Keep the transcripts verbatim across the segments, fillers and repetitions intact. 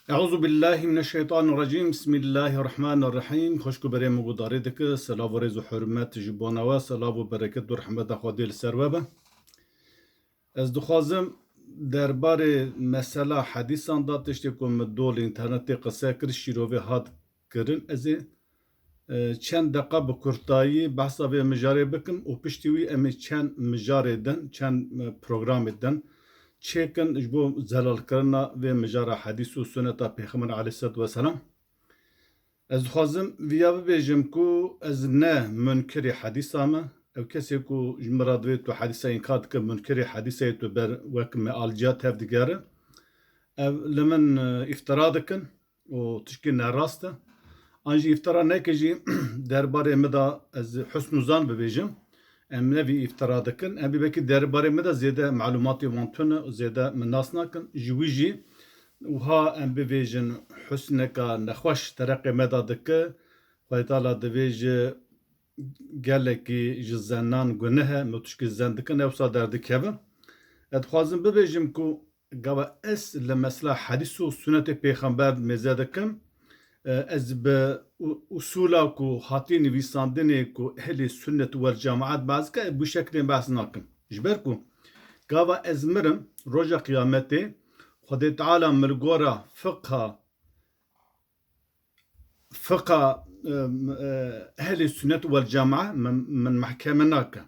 Eûzubillahimineşşeytanirrecîm. Bismillahirrahmanirrahîm. Xweşk û berê min guhdarê dike. Selav û rêz û hurmet ji bona we. Selav û bereket û rehmeta Xwedê li ser we be. Ez dixwazim derbarê mesela hedîsan de tiştê ku min dol internetê qise kir, şîrovê hat kirin. Ez ê, e, çend deqa bi kurtayî behsa vê mijarê bikim û piştî wî em ê çend mijarê din, çend, e, programê din çêkin ji bo zelalkirina vê mijara hedîs û suneta Pêxember aleyhisselatu vesselam. Ez dixwazim viya bibêjim ku ez ne munkerê hedîsa me. Ew kesê ku ji min re divê tu hedîsa înkar dike, munkerê hedîsa yê tu ber wek me alciya tev digere. Ev li min, e, îftira dikin û tişkî nerast e. An jî îftira neke jî derbarê min de ez husnûzan bibêjim. Em ne vî îftira dikin. Em vî belkî derbarê min de zêde malûmatê wan tune û zêde min nas nakin. Ji wî jî wiha em bivêjin husneka nexweş tereqê me de dike. Xwedê Teala divê ji gelekî ji zenan guneh e, me tişkî zen dikin, ewsa derdikevin. Ez dixwazim bibêjim ku gava ez li mesela hedîs û sunetê pêxember mêze dikim, e, ez bi u-, usûla ku hatî nivîsandinê ku ehlê sunnet wel cemaat behs dike, bi şeklê behs nakim. Ji ber ku gava ez mirim, roja qiyametê Xwedê Teala min li gora fiqha, fiqha, e, e, ehlê sunnet wel cemaat min, min mehkeme nake.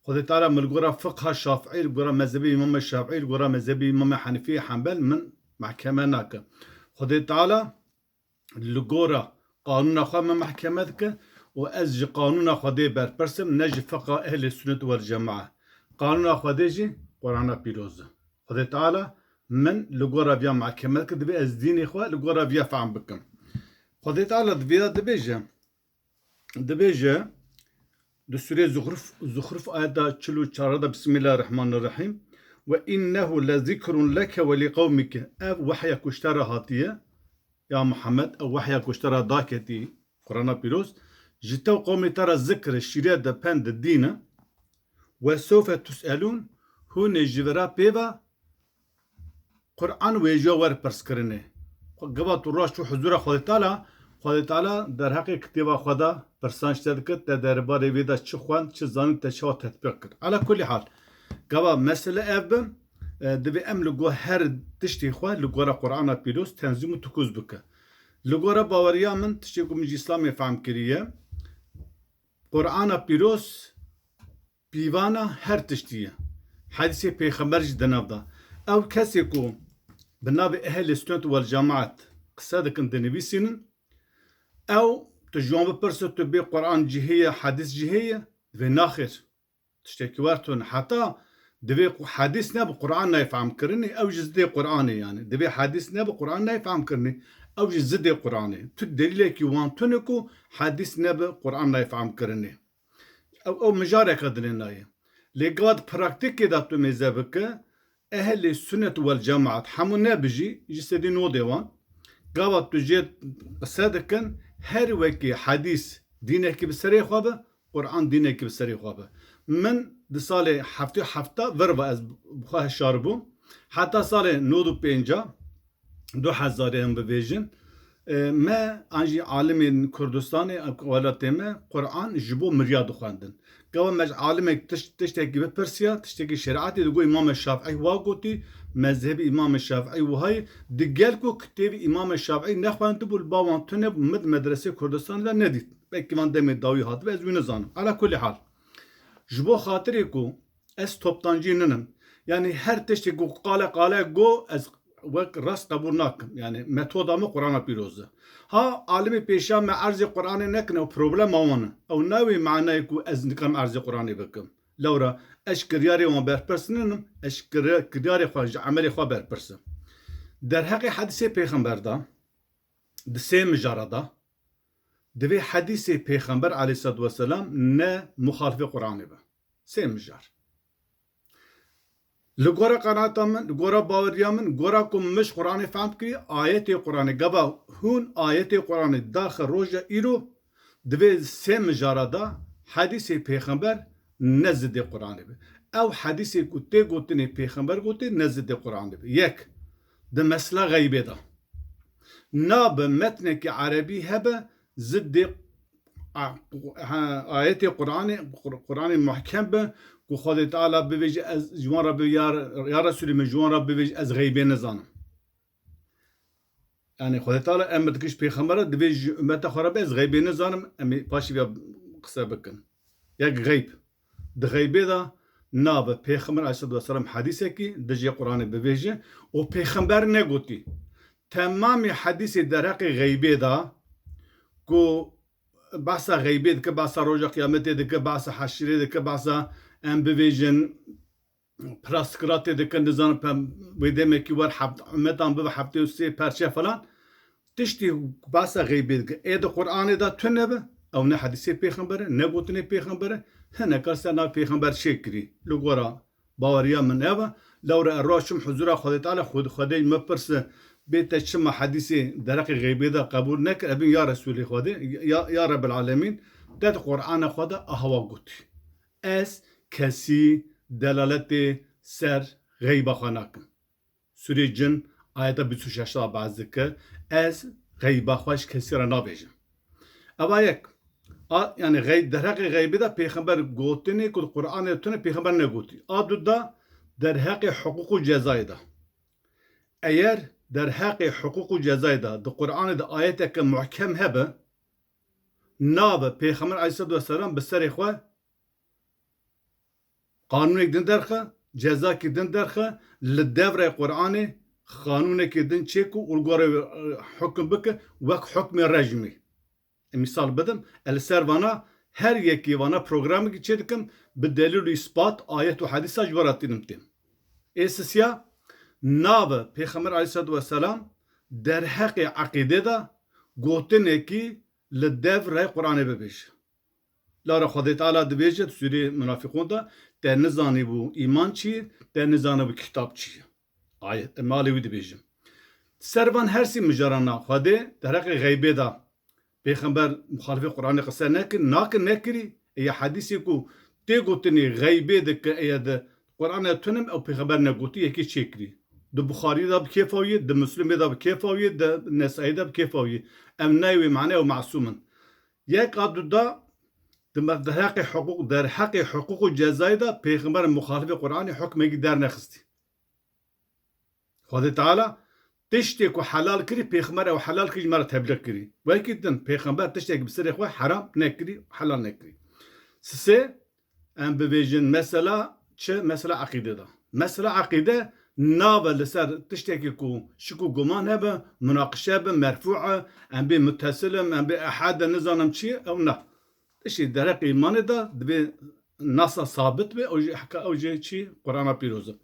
Xwedê Teala min li gora fiqha Şafîî, li gora mezhebê Îmamê Şafîî, li gora mezhebê Îmamê Henîfî, Henbel min mehkeme nake. Xwedê Teala li gora qanûna xwe min mehkeme dike û ez ji qanûna Xwedê berpirs im, ne ji fiqha ehlê sunnet wel cemaat. Qanûna Xwedê jî Qur'ana pîroz e. Xwedê Teala min li gora viya mehkeme dike, divê ez dînê xwe li gora viya fehm bikim. Xwedê Teala di vê de dibêje, dibêje, di surê Zuxruf, Zuxruf ayeta çil û çar de, Bismillahirrahmanirrahîm, "Ve innehu lezikrun leke ve li qewmike." Ev wehya ku ji te re hatiye, ya Muhammed, ew wehya ku ji te re daketî, Qur'ana pîroz, ji te û qewmê te re zikr e, şîret e, pend e, dîn e. "Ve sewfe tus'elûn", hûn ê ji vira pê ve Qur'an wêjiya wer pirskirinê. Gava tu roj çû huzura Xwedê Teala, Xwedê Teala derheqê kitêba xwe de pirsan ji te dike, te derbarê vê de çi xwend, çi zanî, te çawa tetbîq kir. Ala kulî hal, gava mesele ev be, e, divê em li gor her tiştê xwe li gora Qur'ana pîroz tenzîm û tukûz bike. Li gora baweriya min, tiştê ku min ji Îslamê fehm kiriye, Qur'ana pîroz pîvana her tiştî ye. Hedîsê pêxember jî di nav de. Ew kesê ku bi navê ehlê sunnet wel cemaat qise dikin, dinivîsînin, ew tu ji wan bipirse, tu bê Qur'an cihê ye, hedîs cihê ye, divê naxêr. Tiştekî wer tune. Heta divê ku hedîs nebe Qur'an nayê fehm kirinê, ew jî zidê Qur'anê yani. Divê hedîs nebe Qur'an nayê fehm kirinê, ew jî zidê Qur'anê. Tu delîlekî wan tune ku hedîs nebe Qur'an nayê fehm kirinê. Ew, ew mijareke dinê nayê. Lê gava di praktîkê de tu mêze bike, ehlê sunnet wel cemaat hemû nebijî, ji sedî nodê wan, gava tu jê qise dikin, her wekî hedîs dînekî bi serê xwe be, Qur'an dînekî bi serê xwe be. Min di salê heftê û heft vir ve ez bi xwe hişar bûm. Heta salê nod û pênc, du hezarê em bivêjin, e, me an jî alimên Kurdistanê, welatê me Qur'an ji bo miriya dixwendin. Gava me ji alimek tiş-, tiştekî bipirsiya, tiştekî şerîetê, digot Îmam Şafîî wa gotî, mezhebî Îmam Şafîî wiha ye, di gel ku kitêbî Îmam Şafîî nexwendibû, li ba wan tune bû, min di medresê Kurdistanê de nedît. Belkî van demê dawî hatibe, ez wî nizanim. Ala kulî hal. Ji bo xatirê ku ez toptancî ninim. Yani her tiştê ku qale qale go, ez wek rast qebûl nakim. Yani metoda min Qur'ana pîroz e. Ha, alimê pêşiya me erzê Qur'anê nekin, ew problema wan e. Ew nayê manayê ku ez nikarim erzê Qur'anê bikim. Lewra ez ji kiryarê wan berpirs ninim, ez ji kir-, kiryarê xwe, ji emelê xwe berpirs im. Derheqê hedîsê pêxember de, di sê mijara de, divê hedîsê pêxember aleyhisselatu vesselam ne muxalifê Qur'anê be. Sê mijar. Li gora qenaeta min, li gora baweriya min, gora ku min ji Qur'anê fehm kirî, ayetê Qur'anê. Gava hûn ayetê Qur'anê daxe roja îro, divê sê mijara de hedîsê pêxember ne zidê Qur'anê be. Ew hedîsê ku tê gotinê pêxember gotê ne zidê Qur'anê be. Yek, di mesela xeybê de. Nabe metnekî erebî hebe, ziddê a-, ha, ayetê Qur'anê, Qur-, Qur'anê muhkem be, ku Xwedê Teala bivêje, ez ji wan re bi-, ya, ya Resulê min, ji wan re bivêje, ez xeybê nizanim. Yani Xwedê Teala emir dike ji pêxembera, divê ji ummeta xwe re be, ez xeybê nizanim, em ê paşî vêya qise bikin. Yek xeyb. Di xeybê de nabe pêxember aleyhisselatu vesselam hedîsekî dijê Qur'anê bivêje û pêxember negotî. Temamê hedîsê derheqê xeybê de ku behsa xeybê dike, behsa roja qiyametê dike, behsa heşirê dike, behsa em bivêjin piraskratê dike, nizanim pem wê demekî wer heft, ummetan bibe heftê û sê perçe falan. Tiştî behsa xeybê dike. Ê di Qur'anê de tune be, ew ne hedîsê pêxember e, ne gotinê pêxember e, hineka ser nav pêxember çêkirî. Li gora baweriya min ev e. Lewre ez raşim huzura Xwedê Teala, Xwed-, Xwedê ji min pirse, bê te çima hedîsê derheqê xeybê de qebûl nekir? Evin ya Resûlê Xwedê, ya, ya Rebbil Alemîn, te di Qur'ana xwe de ahawa gotî. Ez kesî delaletê ser xeyba xwe nakim. Sûrê Cin, ayeta bîst û şeş de behs dike, ez xeyba xwe ji kesî re nabêjim. Eva yek. A, yani xey-, derheqê xeybê de pêxember gotinê ku di Qur'anê tune pêxember negotî. A du da derheqê hiqûq û cezayê de. Eger derheqê hiqûq û cezayê de di Qur'anê de ayeteke muhkem hebe, nabe pêxember aleyhisselatu vesselam bi serê xwe qanûnek din derxe, cezakî din derxe, li devrê Qur'anê qanûnekî din çêku û li gorê wê, e, hukm bike wek hukmê rejmî. E, mîsal bidim, e, li ser vana her yekî vana programekî çêdikim, bi delîl û îspat, ayet û hedîsa ji we re tînim têm. Ê sisiya, nabe Pêxember aleyhisselatu vesselam derheqê eqîdê de gotinekî li devrê Qur'anê bibêje. Lara Xwedê Teala dibêje di sûrê Munafiqûn de, te nizanîbû îman çi ye, te nizanîbû kitab çi ye. Ayet, malê wî dibêje. Ser van her sî mijarana Xwedê derheqê xeybê de Pêxember muxalifê Qur'anê qise nekir, nakin nekirî, ê ya hedîsê ku tê gotinê xeybê dike, ê ya di Qur'anê tunim ew pêxember negotî, yekê çêkirî. Di Buxarî de bi kêfa wî, di Muslimê de bi kêfa wî, di Nesaî de bi kêfa wî. Em nayê wê mane ew masûm in. Yek a du da di me-, derheqê hiqûq, derheqê hiqûq û cezayê de pêxember muxalifê Qur'anê hukmekî dernexistî. Xwedê Teala tiştê ku helal kirî, pêxember ew helal kirî, ji me re teblîx kirî. Wekî din, pêxember tiştek bi serê xwe heram nekirî, helal nekirî. Sisê, em bivêjin mesela çi? Mesela eqîde de. Mesela eqîde nabe li ser tiştekî ku şik û guman hebe, munaqişe be, merfû e, em bê mutesil im, em bê ehad e, nizanim çi ye, ew na. Tiştê derheqê îmanê de divê nasa sabit be, ew jî heka, ew jî çi? Qur'ana pîroz e.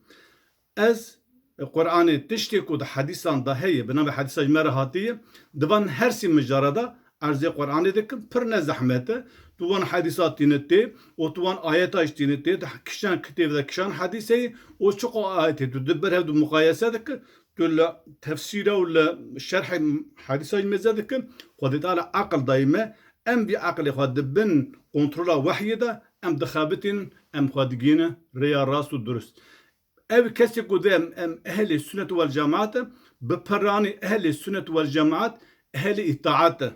Ez, e, Qur'anê tiştê ku di hedîsan de heye, bi navê hedîsa ji me re hatiye, di van her sî mijara de erzê Qur'anê dikim, pir ne zehmet e. Tu wan hedîsa tîne tê, û tu wan ayeta jî tîne tê, di kişan kitêb de kişan hedîs heye, û çiqo ayetê tu di ber hev du muqayese dike, tu li tefsîre û li şerhê hedîsa jî mêze dikin, Xwedê Teala aqil dayî me, em vî aqilê xwe di bin kontrola wehyê de, em dixebitînin, em xwe digihîne rêya rast û durust. Ev kesê ku dê em, em ehlê sunnet wel cemaat e, bi piranî ehlê sunnet wel cemaat ehlê îtaat e.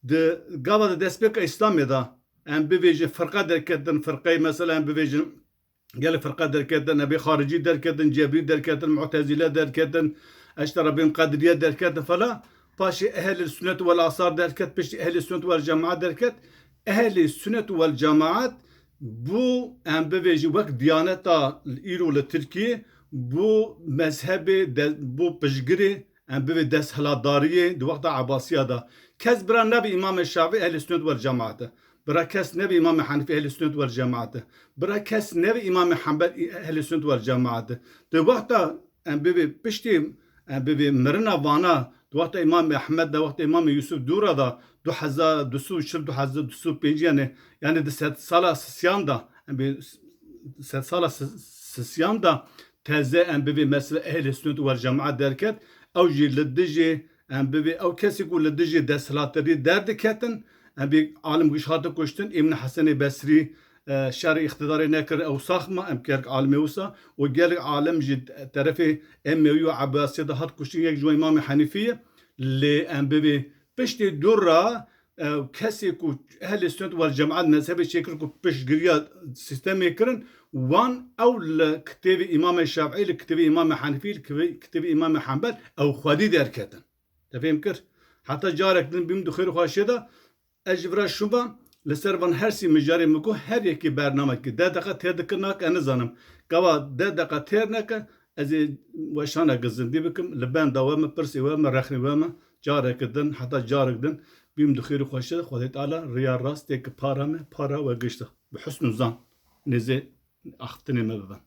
Di gava de destpêka Îslamê de em bivêjin firqe derketin, firqeyê mesela em bivêjin gelek firqe derketin, Ebê Xaricî derketin, Cebrî derketin, Mu'tezîle derketin, Eşterebîn Qediriye derketin falan. Paşê ehlê sunnet wel asar derket, piştî ehlê sunnet wel cemaat derket. Ehlê sunnet wel cemaat bû, em bivêjin, wek diyaneta îro li Tirkiyê, bû mezhebê de, bû piştgirê, em bivê desthilatdariyê di wexta Ebasiya de. Kes bira nebe Îmamê Şafî ehlê sunnet wel cemaat e. Bira kes nebe Îmamê Henîfî ehlê sunnet wel cemaat e. Bira kes nebe Îmamê Henbel ehlê sunnet wel cemaat e. Di wexta em bivê piştî, em bivê mirina vana, di wexta Îmamê Ehmed de, wexta Îmamê Yusuf Dûra de, du hezar du sed û çil, du hezar du sed û pêncî, yani, yani di sedsala sisiyan de, em bê sedsala si-, sisiyan de teze em bivê mesela ehlê sunnet wel cemaat derket, ew jî li dijê em bivê ew kesê ku li dijê desthilatdarî derdiketin, em bê alim giş hate kuştin, Îmn Hesenê Besrî, e, şerê îqtidarê nekir, ew sax ma, em kerk alimê wisa, û gelek alim jî terefê Emewî û Ebasiyê de hat kuştin, yek ji wan Îmamê Henîfî ye. Lê em bibê piştê dû ra, e, kesê ku ehlê sunnet wal cemaat mezhebê çêkir ku piştgiriya sîstemê kirin, wan ew li kitêbê Îmamê Şafîî, li kitêbê Îmamê Henefî, li kitêbê, kitêbê Îmamê Henbel ew xwedî derketin. Te fêm kir? Heta carek din bîm di xêr û xweşiyê de, ez ji vira şûn ve li ser van her sî mijarê min ku her yekî bernamekî deh deqa têr dike nake, ez nizanim. Gava deh deqa têr neke, ez ê weşaneke zindî bikim, li benda we me, pirsê we me, rexnê we me, careke din, heta carek din, bîm di xêr û xweşiyê de, Xwedê Teala riya rastê ki para me, para we gişta. Bi husn û zan, nêzê axiftinê me bibin.